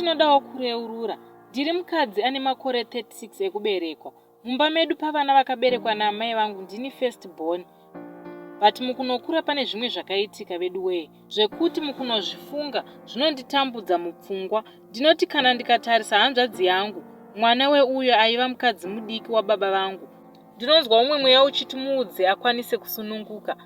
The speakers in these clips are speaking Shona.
ndinodawo kureurura. Ndiri mukadzi ane makore 36 ekuberekwa. Mumba medu pavana vakaberekwa naamai vangu ndini first born. But mukunokura pane zvimwe zvakaitika veduwee zvekuti mukunozvifunga zvinonditambudza mupfungwa. Ndinoti kana ndikatarisa hanzvadzi yangu, mwana weuyo aiva mukadzi mudiki wababa vangu, ndinonzwa umwe mweya uchiti muudze akwanise kusununguka.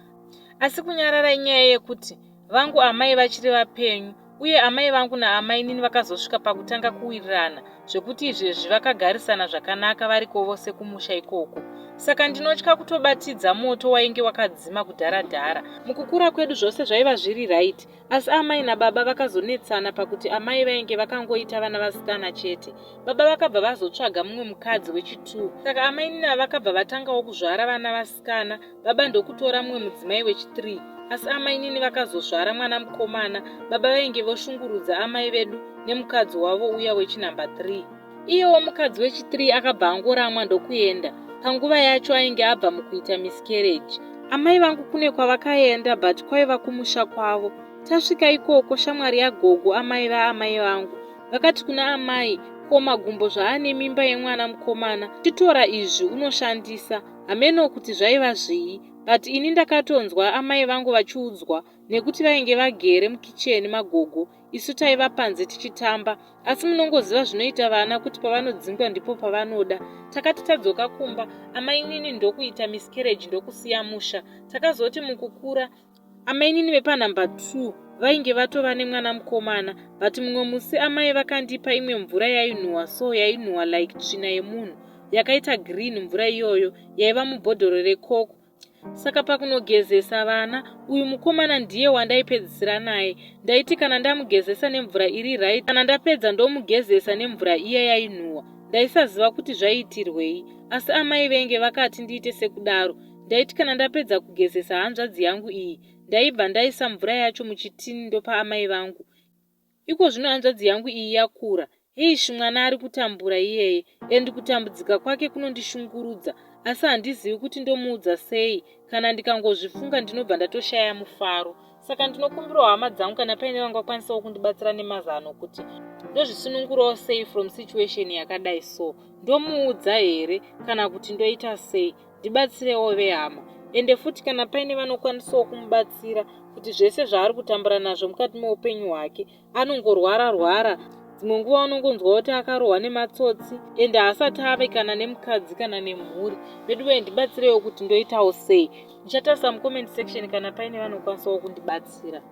Asi kunyarara inyaya yekuti vangu amai vachiri vapenyu uye amai vangu naamainini vakazosvika pakutanga kuwirirana zvekuti izvezvi vakagarisana zvakanaka variko vose kumusha ikoko. Saka ndinotya kutobatidza moto wainge wakadzima kudhara dhara. Mukukura kwedu zvose zvaiva zviri right asi amai nababa vakazonetsana pakuti amai vainge vakangoita vana vasikana chete. Baba vakabva vazotsvaga mumwe mukadzi wechi2 saka amainini ava vakabva vatangawo kuzvara vana vasikana baba ndokutora mumwe mudzimai wechi3 asi amainini vakazozvara mwana mukomana baba vainge voshungurudza amai vedu nemukadzi wavo uya wechinumber 3. Iyewo mukadzi wechi3 akabva angoramwa ndokuenda, panguva yacho ainge abva mukuita miscarriage. Amai vangu kune kwavakaenda but kwaiva kumusha kwavo. Tasvika ikoko shamwari yagogo amai vaamai vangu vakati kuna amai ko Magumbo zvaane mimba yemwana mukomana chitora izvi unoshandisa. Hameno kuti zvaiva zvii but ini ndakatonzwa amai vangu vachiudzwa nekuti vainge vagere mukicheni magogo isu taiva panze tichitamba asi munongoziva zvinoita vana kuti pavanodzingwa ndipo pavanoda. Takati tadzoka kumba amainini ndokuita miscarriage ndokusiya musha. Takazoti mukukura amainini vepanumber 2 vainge vatova nemwana mukomana but mumwe musi amai vakandipa imwe mvura yainhuhwa so yainhuhwa like tsvina yemunhu yakaita green mvura iyoyo yaiva mubhodhoro rekoko. Saka pakunogezesa vana uyu mukomana ndiye wandaipedzisira naye. Ndaiti kana ndamugezesa nemvura iri right kana ndapedza ndomugezesa nemvura iya yainhuhwa. Ndaisaziva kuti zvaiitirwei asi amai venge vakati ndiite sekudaro. Ndaiti kana ndapedza kugezesa hanzvadzi yangu iyi ndaibva ndaisa mvura yacho muchitini ndopa amai vangu. Iko zvino hanzvadzi yangu iyi yakura. Eish mwana ari kutambura iyeye and kutambudzika kwake kunondishungurudza asi handizivi kuti ndomuudza sei kana ndikangozvifunga ndinobva ndatoshaya mufaro. Saka ndinokumbirawo hama dzangu kana paine vangakwanisawo kundibatsira nemazano kuti ndozvisunungurawo sei from situation yakadai so. Ndomuudza here kana kuti ndoita sei? Ndibatsirewo vehama. Ende futi kana paine vanokwanisawo kumubatsira kuti zvese zvaari kutambura nazvo mukati meupenyu hwake anongorwara rwara dzimwe nguva unongonzwa kuti akarohwa nematsotsi ende haasati ave kana nemukadzi kana nemhuri. Veduwee ndibatsirewo kuti ndoitawo sei. Ndichatarisa mucomment section kana paine vanokwanisawo kundibatsira.